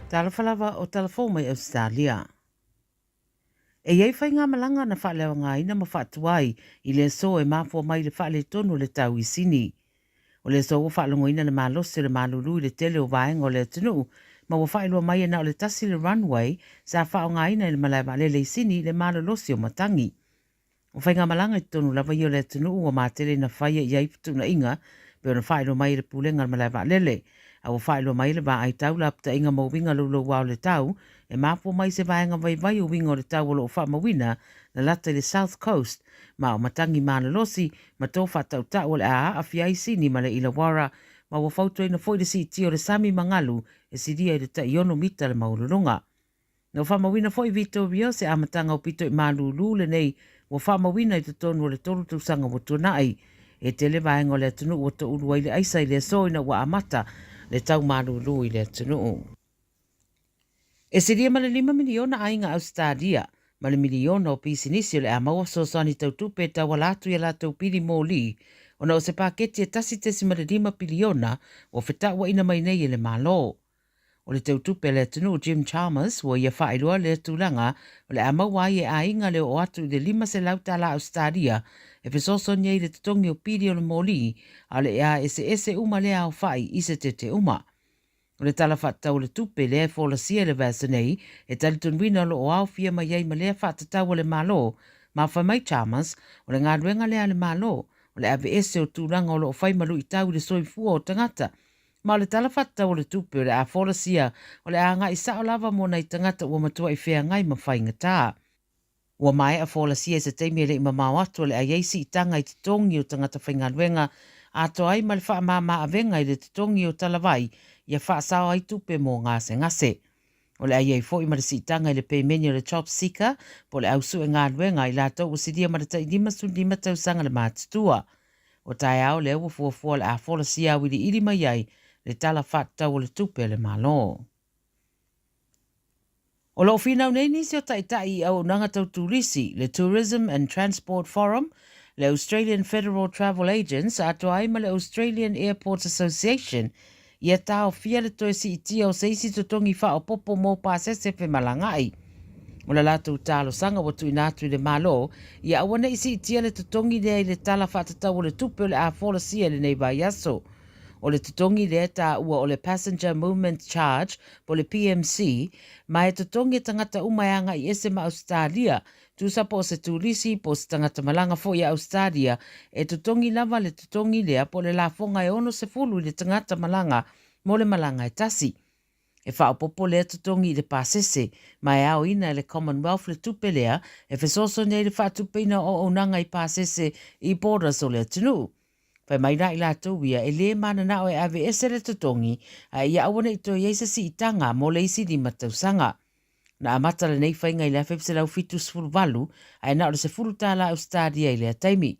Talofa lava o tala fou mai Ausetalia. E i ai faigamalaga na faaleaogaina ma faatuai i le aso e mafua mai i le faaletonu o le tau i Sini. O le aso ua faalogoina le malosi o le malulu i le tele o vaega o le atunuu ma ua faailoa mai e na o le tasi le runway sa faaaogaina i le malae vaalele i Sini i le malolosi o matagi. O faigamalaga i totonu lava ia o le atunuu ua matele ina faia i ai fetuunaiga pei ona faailoa mai e le Pulega a le Malae Vaalele. A ua faailoa mai le vaai tau lapataiga ma uiga louloua o le tau e mafua mai se vaega vaivai o uiga o le tau o lo o faamauina lalata i le South Coast ma o matagi malolosi ma to faatautau o le a aafia ai Sini ma le Illawarra ma ua fautuaina foi le siitia o le sami ma galu e silia i le tai 6 mita le maualuluga. Na faamauina foi Vitoria se amataga o pito i malūlū lenei ua faamauina i totonu o le 3 tausaga ua tuanai. E tele vaega o le atunuu ua toulu ai le aisa i le aso ina ua amata le tau malūlū i le atunuu. E silia ma le 5 miliona aiga Ausetalia ma le miliona o pisinisi o le a maua fesoasoani tau tupe e tauala atu i a latou pili moli ona o se paketi e 1.5 piliona ua fetauaina mai nei e le Malo. O le teutupe a le atunuu Jim Chalmers ua ia faailoa lea tulaga o le a maua ai e aiga le oo atu i le 500 tala Ausetalia e fesoasoani ai i le totogi o pili o le moli, a o le a eseese uma lea aofai i se tete uma. O le Tala Faatatau o le Tupe lea e folasia i le vaiaso nei e talitonuina o lo o aofia mai ai ma lea faatatau a le Malo, ma fai mai Chalmers, o le galuega lea a le Malo, o le aveese o tulaga o lo o fai ma luitau i le soifua o tagata Ma o le Tala Faatatau o le Tupe o le a folasia, o le a agai sao lava mo nai tagata ua matuai feagai ma faigata. Ua maea folasia i se taimi e le i mamao atu o le a i ai siitaga i totogi o tagata faigaluega, atoa ai ma le faamama avega i le totogi o talavai ia faasao ai tupe mo gasegase. O le a i ai foi ma le siitaga i le pemeni o le Job Seeker po o le au sue galuega i latou ua silia ma le tai 55 tausaga le matutua. O taeao lea ua fuafua o le a folasia auiliili mai ai le Tala Faatatau o le Tupe a le Malo. O lo o finau nei nisi o taitai i auaunaga tau turisi, le Tourism and Transport Forum, le Australian Federal Travel Agents atoa ai ma le Australian Airports Association ia taofia le toe siitia o se isi totogi faaopoopo mo pasese femalagaai. O le latou talosaga ua tuuina atu i le Malo, ia aua ne i siitia le totogi lea i le Tala Faatatau o le Tupe o le a folasia i lenei vaiaso. O le totogi lea e taua o le Passenger Movement Charge po o le PMC, ma e totogi e tagata uma e agai ese ma Ausetalia, tusa po o se turisi po o se tagata malaga foi a Ausetalia, e totogi lava le totogi lea po o le lafoga e 60 i le tagata malaga mo le malaga e tasi. E faaopoopo lea totogi i le pasese, ma e aoina e le Commonwealth le tupe lea e fesoasoani ai i le faatupeina o auaunaga i pasese i borders o le atunuu. Fai mai la i latou ia, e lē mananao e aveese le totogi, a ia aua ne i toe i ai se siitaga mo le isi 5 tausaga. Na amata lenei faiga i le 1978, ae na o le 10 tala Ausetalia i lea taimi.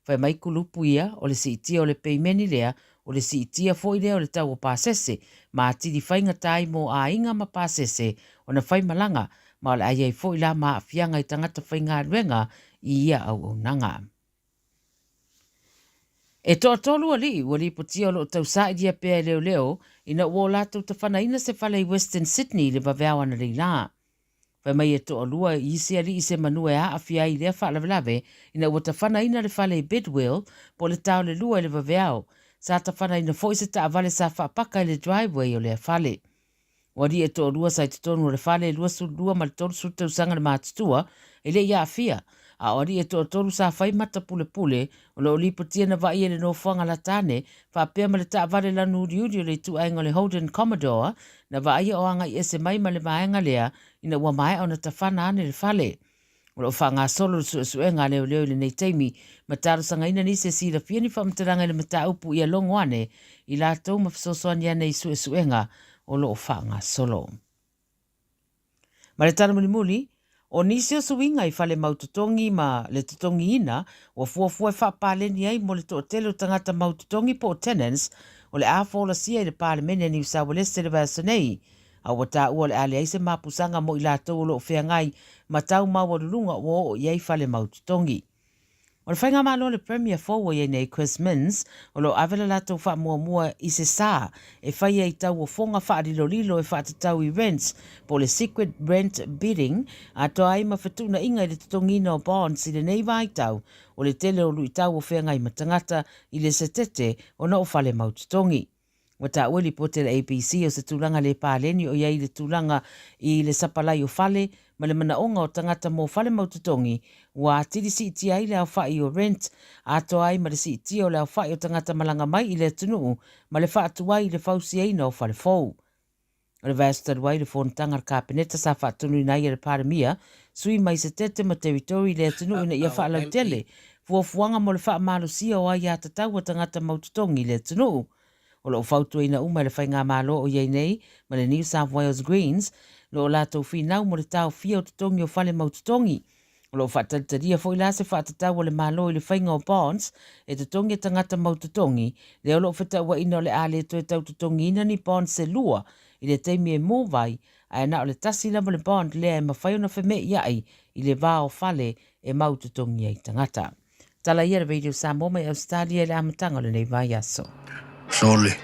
Fai mai kulupu ia, o le siitia o le peimeni lea, o le siitia foi lea o le tau o pasese, ma atili faigata ai mo aiga ma pasese ona fai malaga, ma o le a i ai foi la ma aafiaga i tagata faigaluega i ia auaunaga. E toatolu alii ua lipotia o lo o tausailia pea e leoleo ina ua o latou tafanaina se fale i Western Sydney i le vaveao analeila lā. Fai mai e toalua i isi alii se manu e aafia ai i lea faalavelave ina ua tafanaina le fale i Bidwill po o le taolelua i le vaveao. Sa tafanaina foi se taavale sa faapaka i le driveway o lea fale. O alii e toalua sa i totonu o le fale e 22 ma le 30 tausaga le matutua e le i aafia, a o alii e toatolu sa fai mata pulepule o lo o lipotia na vaaia i le nofoaga latane faapea ma le taavale lanu uliuli o le ituaiga o le Holden Commodore na vaaia o agai ese mai ma le vaega lea ina ua maea ona tafana ane le fale. O lo o faagasolo le suesuega a leoleo i lenei taimi ma talosagaina nisi e silafia ni faamatalaga i le mataupu ia logo ane i latou ma fesoasoani ane i suesuega o lo o faagasolo. Ma le tala mulimuli, o nisi o suiga i fale mau totogi ma le totogiina ua fuafua e faapaleni ai mo le toatele o tagata mau totogi po o tenants o le a folasia i le Palemene a Niu Saualese le vaiaso nei. A ua taua o le a leai se mapusaga mo i latou o lo o feagai ma tau maualuluga ua oo i ai fale mau totogi. O le Faigamalo a le Premier fou ua i ai nei Chris Minns, o lo o ave le latou faamuamua i se sa e faia i tauofoga faalilolilo e faatatau i rents po o le secret rent bidding atoa ai ma fetuunaiga i le totogiina o bonds i lenei vaitau o le tele o luitau o feagai ma tagata i le setete ona o fale mau totogi. Ua taua i lipoti a le ABC o se tulaga le paleni o i ai i le tulaga i le sapalai o fale ma le manaoga o tagata mo fale mau totogi ua atili siitia ai le aofai o rent atoa ai ma le siitia o le aofai o tagata malaga mai i le atunuu ma le faatuai i le fausiaina o fale fou. O le vaiaso talu ai le fonotaga a le Kapeneta sa faatonuina ai e le Palemia, sui mai Setete ma Territory i le atunuu ina ia faalautele fuafuaga mo le faamalosia o aiatatau a tagata mau totogi i le atunuu. O lo o fautuaina uma e le Faigamalo o i ai nei ma le New South Wales Greens lo latou finau mo le taofia o totogi o fale mau totogi. O lo o faatalitalia foi la se faatatau a le Malo i le faiga o bonds e totogi e tagata mau totogi, lea o lo o fetauaina o le a le toe tau totogiina ni bonds se lua i le taimi e move ai, ae na o le tasi lava le bond lea e mafai ona feme'ia'i i le va o fale e mau totogi ai tagata. Tala ia le Radio Samoa mai Ausetalia i le amataga o lenei vaiaso. Sole.